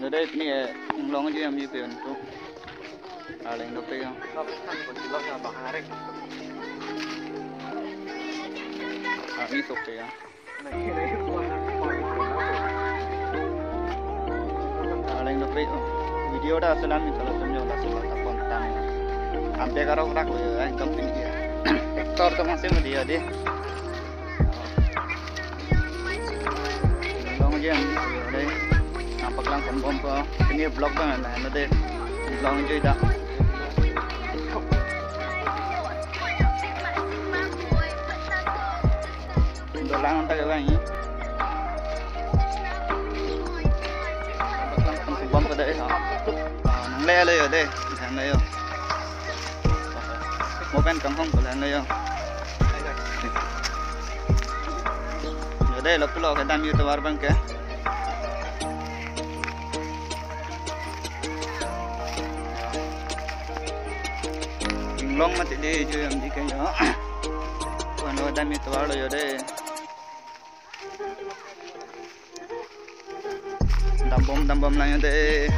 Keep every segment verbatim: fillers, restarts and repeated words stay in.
Dei, ni, eh, inglong ji am ji pen tu. Arleng dopik ya. Army sopik ya. Arleng dopik, oh. Video ta selam ni kalau tunjuk lah selam tak kontan. Ampe karok rak lo ya, ekdom pini ya. Actor tu masih media dei. Long jam, dei. Nangpaklang ponbompo. Pini vlog abang na, na dei. Long jui dak. Dolang ta ke bang ni. Nangpaklang ponbompo dei. Ah, nangle lo yo dei. Nangle yo. Mo pen kanghong ko nangle yo. Yo dei, lo pulo kedam yu tovar abang ke. Inglong mati dei, jui am ji ke yo. Ko-an lo dam yu tovar lo yo dei. Dambom, dambom lang yo dei.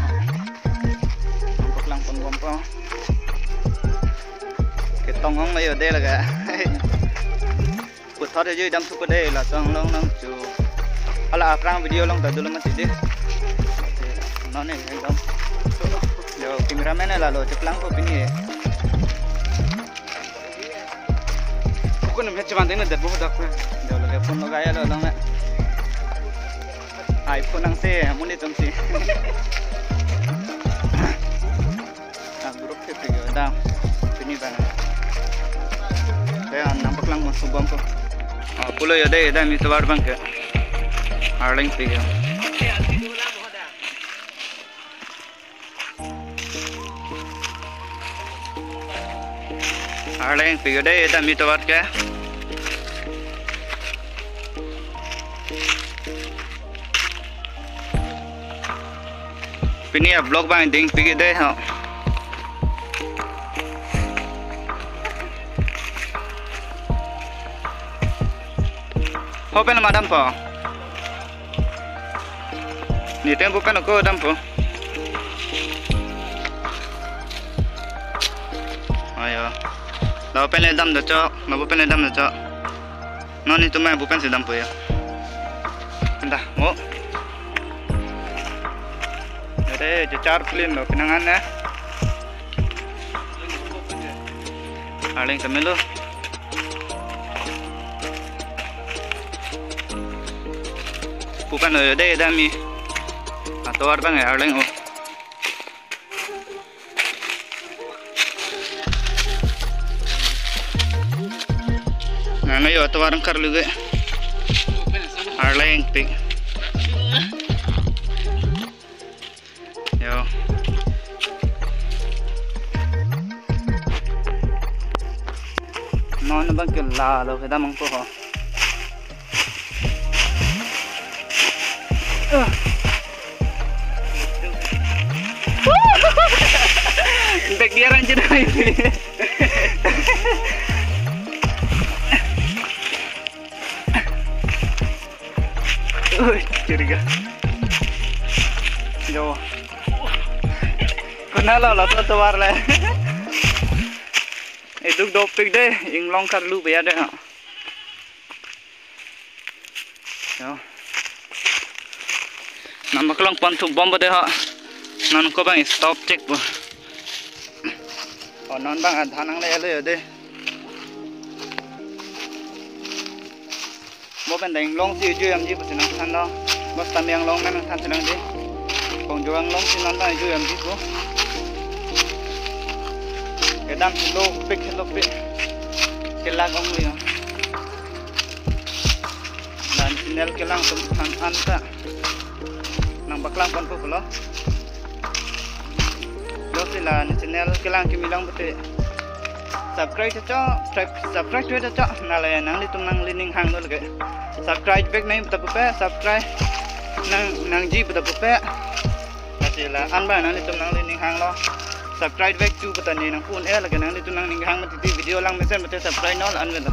Nangpaklang ponbompo. Ketong ong lo yo dei laga. Puthot jui dam suku dei, lason long nang chu. Hala aphrang video long ta dolo mati dei. Non ni ekdom. Yo, cameraman la lo cheplang ko pini. Bukan namanya cuman ini, dan bohong dak. Yo, lagi phone lo gaya lo long na. iPhone nang se, amun ni tum si. Ah, buruk sih, tiga dah. Pini bang. Saya nangpaklang ponbompo. Ah, pulo yo dei, dam yu tovar abang ke. Arleng pik ya. Arleng pik yo dei, dam yu tovar ke. Pini a vlog abang ding pik dei ho. Ho pen madampo. Ni tempo kan ako dampo. Ayo. Lapu pen le dam do chok, lapu pen le dam do chok. Non ni tumai bukan si dampo ya. Dah, mo. Dei, jejar film lo pinangan ya. Arleng kemelo. Bukan lo dei, dam yu. Atovar abang ya, arleng o. Nang yo atovar angkar luge. Arleng pik. Yo. Non abang ke la lo kedam nangpo ho. Bek dia ranjit. Ui, curiga. Yo. Kona lo, laso tovar le. Eduk dopik dei, inglong karlu biya dei ha. Yo. Nangpaklang ponbompo dei ha. Non ko abang stop chek po. O non abang adhan nangle lo yo dei. Mo pen dei inglong si jui am ji pusi nangthan lo. Bas tami inglong nangthan si nang dei. Kong jo inglong si non ta jui am ji pu. Kedam si lo pik lo pik. Kelak ong lo yo. Laso channel kelang atum aphan anta nangpaklang ponpo pulo. Lasi laso channel kelang kimi lang pute subscribe chechok, subscribe, subscribe chechok. Nale nanglitum nanglining hang lo lake. Subscribe back nangji puta pupe, subscribe nang, nangji puta pupe. Lasi la-an abang nanglitum nanglining hang lo. Subscribe back chu puta ne nangpun eh lake nanglitum nangning hang mati video lang mesen mati subscribe non an lo.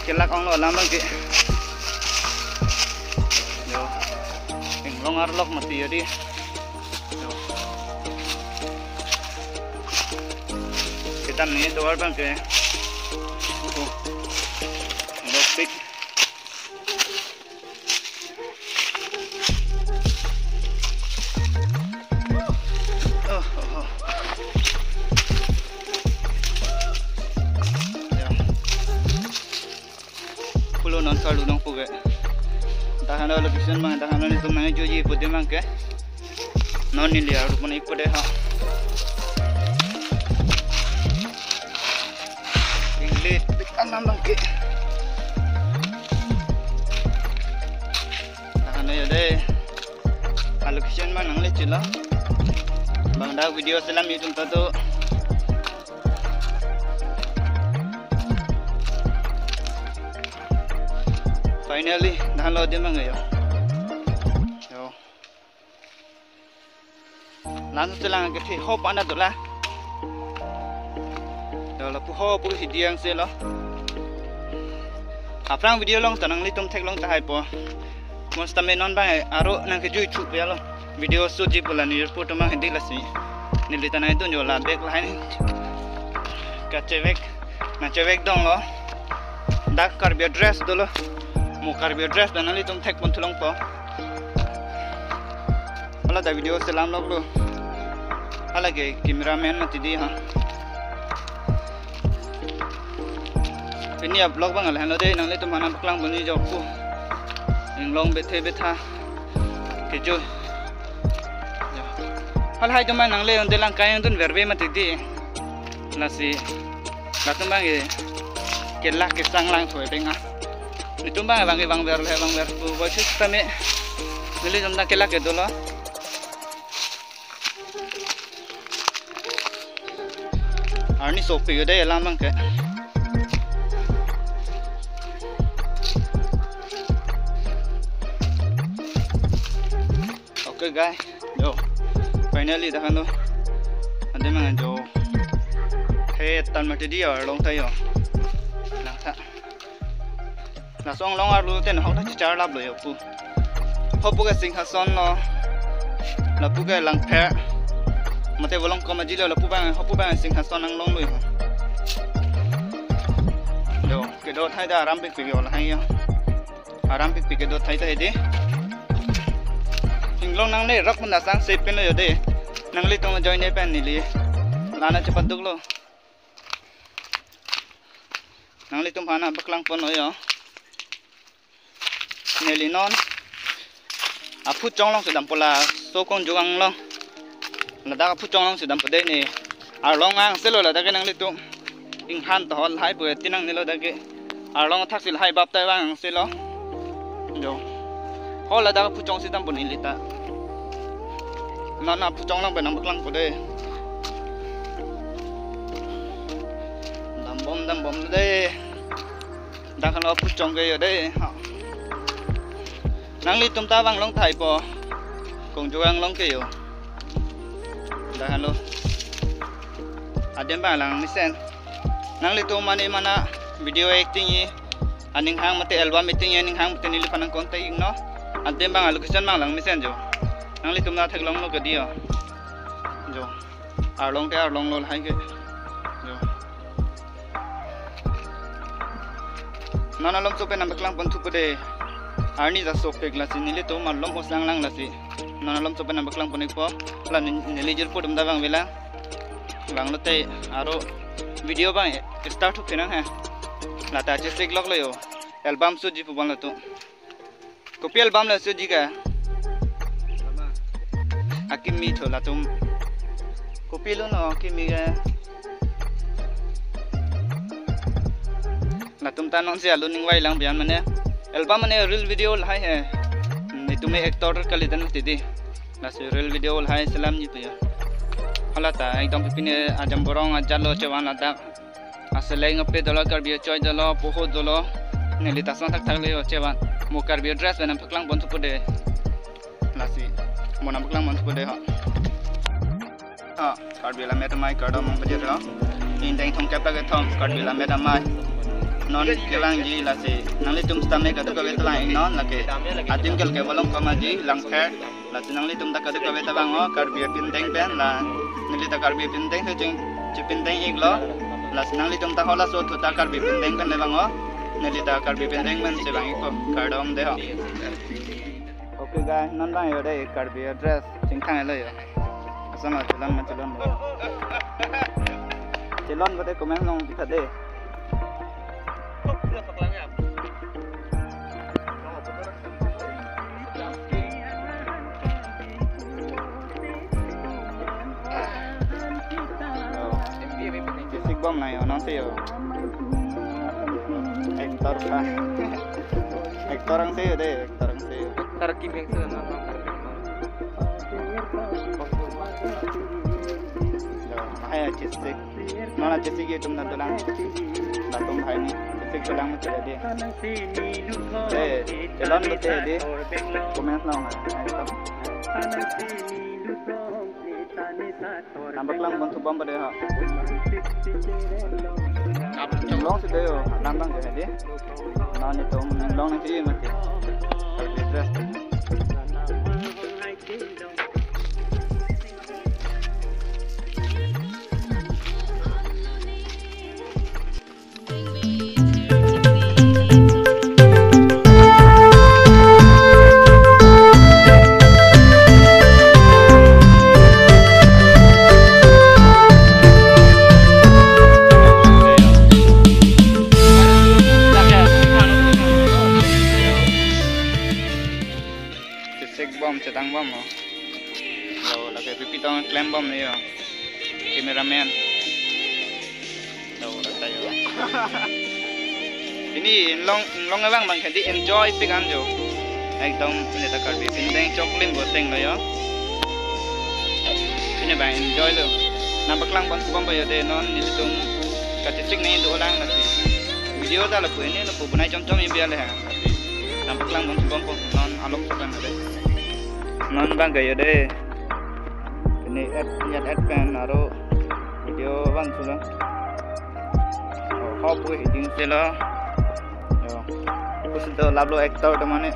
Kelak ong lo alam abang ke. Yo. Long arlok mati jadi. Kita ni doar bang ke. Oh. Lok pik. Oh, oh, oh. Ya. Pulo non kalu nong puge. Dahan lo location bang, dahan lo nelitum nangjoji pu dei bang ke. Non neli aru pon ik pu dei ha. Inglit, dik anam bang ke. Dahan lo ya dei. A location bang nangle chilo. Bang dak video selam itum ta do. Finally, dahan lo adim bang yo. Yo. Lan chelang ke thi hop ana dola. Yo, lapu hop pu si diang se lo. Aphrang video along ta nanglitum theklong tahai po. Mo sitame non bang aro nangkejui thup ya lo. Video shoot ji pu la neli photo mang hedi lasi. Neli ta nangdun jo la bag lain. Kachevek, nangchevek dong lo. Dak Karbi dress dolo. Mo Karbi dress dak nanglitum thek pon thu long po. Hala ta video selam lok lo. Hala ke cameraman mati dei ha. Pini a vlog bang lahen lo dei, nanglitum aphan nangpaklang ponji jo pu. Inglong bethe betha. Kejo. Ya. Halahai atum bang nangle un-e lang kayang dun verve mati dei. Lasi. Latum bang ke. Kelak kesang lang thoi penga. Nelitum bang bang ke bang ver le bang ver pu. Boy sitame. Nelitum ta kelak ke dolo. Arni sopik yo dei alam bang ke. Okay, guys. Yo. Finally, dahan lo. Ante mangan jo. He, tan mati dei arlong ta yo. Lang ta. Laso along arlo ten hok ta chichar lap lo yo pu. Hop pu ke Singhason lo. Lapu ke Langpher. Mate volong komaji lo lapu bang, hop pu bang Singhason anglong lo yo. Yo, kedo thai ta aram pikpik yo lahai yo. Aram pikpik kedo thai ta hedi. Inglong nangne rak pun asang se pen lo yo dei. Nanglitum join ne pen neli. Lana chepaduk lo. Nanglitum aphan nangpaklang pon lo yo. Neli non. Aphu chong along si dampo laso Kongjok anglong. Ladak aphu chong along si dampo dei ne. Arlong ang se lo ladak ke nanglitum. Inghan to hol hai pu tinang ni lo dak ke. Arlong athak si lahai bap tai vang se lo. Jo. Hol ladak aphu chong si dampo neli ta. Non aphu chong along pen nangpaklang po dei. Dambom dambom dei. Dahan lo aphu chong ke yo dei. Ha. Nanglitum ta vang long thai po. Kongjok anglong ke yo. Dahan lo. Adim bang lang mesen. Nanglitum mane mana video acting-ji. Aning hang mate album acting-ji aning hang mate neliphan nang contact ik non. Adim bang location bang lang mesen jo. Nanglitum ta theklong lo ke dei yo. Jo. Arlong te arlong lo lahai ke. Jo. Non malom so pen nangpaklang pon thupo dei. Arni ja sopik lasi nelitum malom osang lang lasi. Non malom so pen nangpaklang pon ikpo. La ne-, neli jirpo atum ta vang vela. Vang lote aro video bang start thup nang ha. Lata chesik lok lo yo. Album shoot ji pu bang latum. Kopi album lo shoot ji ke? Akimi tho latum. Kopi lo non akimi ke. Latum ta non si alu ning vai lang bian mane. Album mane reel video lahai he. Netum actor kalidet mati dei. Lasi reel video lahai selam ji pu yo. Hala ta ekdom pipine ajam borong ajat lo chevan ladak. Aseleng ape dolo, Karbi achoi dolo, poho dolo. Neli ta sang thakthak le yo chevan. Mo Karbi dress pen nangpaklang pon thupo dei. Lasi. Mo nangpaklang pon thupo dei ha. Ha, Karbi Lammet Amei kardom nangpajir lo. Ingdeng thomkep ta kethom Karbi Lammet Amei. Non kevangji lasi nanglitum sitame kadokave ta vang-iknon, lake adim kel ke bolong komaji Langpher. Lasi nanglitum ta kadokave ta vang-o, Karbi apindeng pen la, neli ta Karbi apindeng si ching chipindeng-iklo. Lasi nanglitum ta halaso thu ta Karbi apindeng pen le vang-o, neli ta Karbi apindeng pen si vang-ikpo, kardom de ho. Okay guys, non vang yo de Karbi dress chingthang-iklo yo. Asama chelon ma chelon. Chelon bote comment along pitha de. Chesik bom nai yo, non si yo. Actor ka. Actor ang si yo de, actor ang si yo. Actor ki beng si yo, non, non. Yo, hai chesik. Mana chesik itum nangtulang. Latum hai ni. Chesik tulang mesti jadi. Eh, chelon mesti jadi. Comment along. Nangpaklang bon thubom pada ha. Inglong si de yo, nang bang jadi. Nah, itum inglong nangji mati. Dress. Chesik bom, chetang bom lo. Lo, lake pipi tong klem bom le yo. Cameraman. Lo, lata yo. Pini inglong, inglong abang bang kedi enjoy pik an jo. Ekdom neta Karbi pindeng choklim boteng lo yo. Pini bang enjoy lo. Nangpaklang bon thubom pada yo de non nelitum kachesik nangdolang lasi. Video ta lapu ini lapu bonai chomchom ibi ale ha. Nangpaklang bon thubom po non along sepen ade. Non bang ke yo de. Ini add, add, add pen aro video bang sudah. Oh, hop we hiding selo. Yo. Pusi to lablo actor to mane.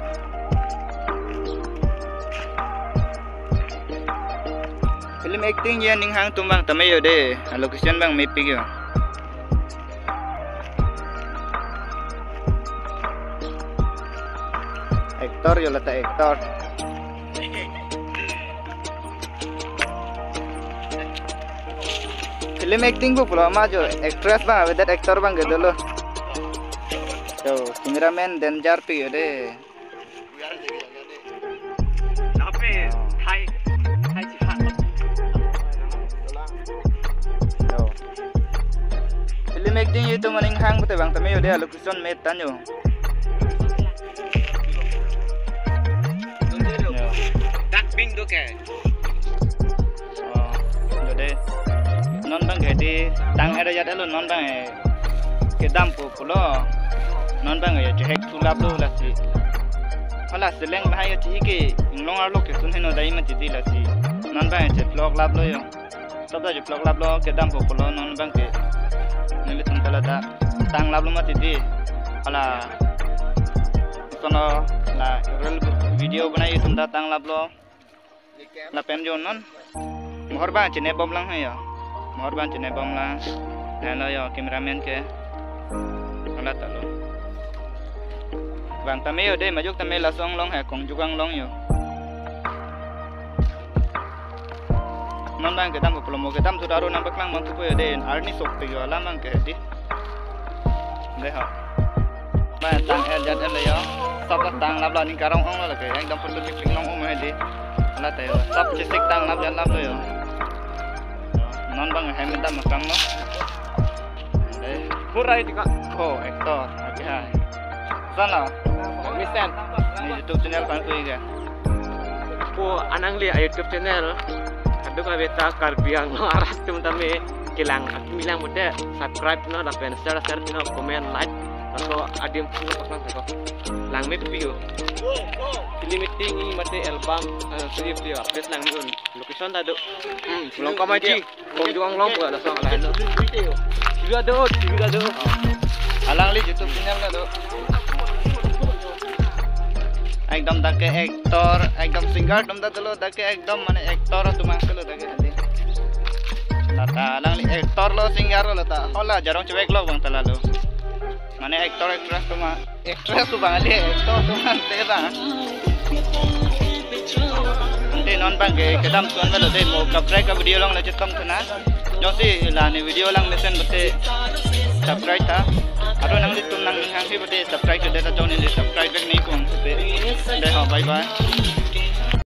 Film acting ya ning hang tum bang tame yo de. Location bang mepik yo. Actor yo lata actor. Film acting pu pulo ma jo actress bang avedet actor bang ke dolo. Yo, cameraman danger pi yo de. Tapi, hai, hai, hai. Yo. Film acting itum aning hang pute bang tame yo de location met tan yo. Yo. Dak bing do ke. Oh, yo de. Non bang ke di tang era jat elo non bang eh. Kedam pu pulo. Non bang yo chehek thu lablo lasi. Hala seleng bahai yo chike inglong arlo ke sun heno dai mati di lasi. Non bang yo che vlog lablo yo. Top da che vlog lablo kedam pu pulo non bang ke. Nelitum ta la da tang lablo mati di. Hala kono la real video bonai itum ta tang lablo. Lapen jo non. Mohor bang chene bom lang hai yo. Mohor bang chene bom lang. Lahenlo yo cameraman ke. Hala ta lo. Bang tame yo de majok tame laso inglong hai kongjugang long yo. Non bang kedam pu pulo mo kedam thu ta aro nangpaklang bang thupo yo de arni sok te yo alam bang ke di. De ha. Ba tang el jat el yo. Sab tang lablo ning karong ong lo ke. Ekdom photo chikling long ong hai di. Hala ta yo. Sab chesik tang lab jat lablo yo. Non bang hem dam makang no. De. Pura itu kak. Oh, actor. Oke hai. Sana. Misten. Ni YouTube channel pan kui ke. Po anang li YouTube channel. Kadokave ta Karbi Anglong arat atum tame kelang atum bilang mute subscribe no lapen share share no comment like laso adim phu pasang ko lang me pi yo. Film acting mate album eh, script yo update lang me un location ta do. Hmm, long kamaji. Kongjugang long pura laso lahenlo. Video do, video do. Alangli YouTube channel lo do. Ekdom dak ke actor, ekdom singer atum ta dolo, dak ke ekdom mane actor atum ta dolo dak ke. Lata alangli actor lo, singer lo lata. Hala jarong chevek lo bang ta lalo. Mane actor actress atum, actress atum bang ali, actor atum ante bang. Ante non bang ke kedam son lo de, mo kaprek a video along le chetong thana. Jongsi la ne video lang mesen pute subscribe tha. Aro nanglitum nangning hanghe pute subscribe ke de ta jong ne subscribe back ne kung pute. De ho, bye bye.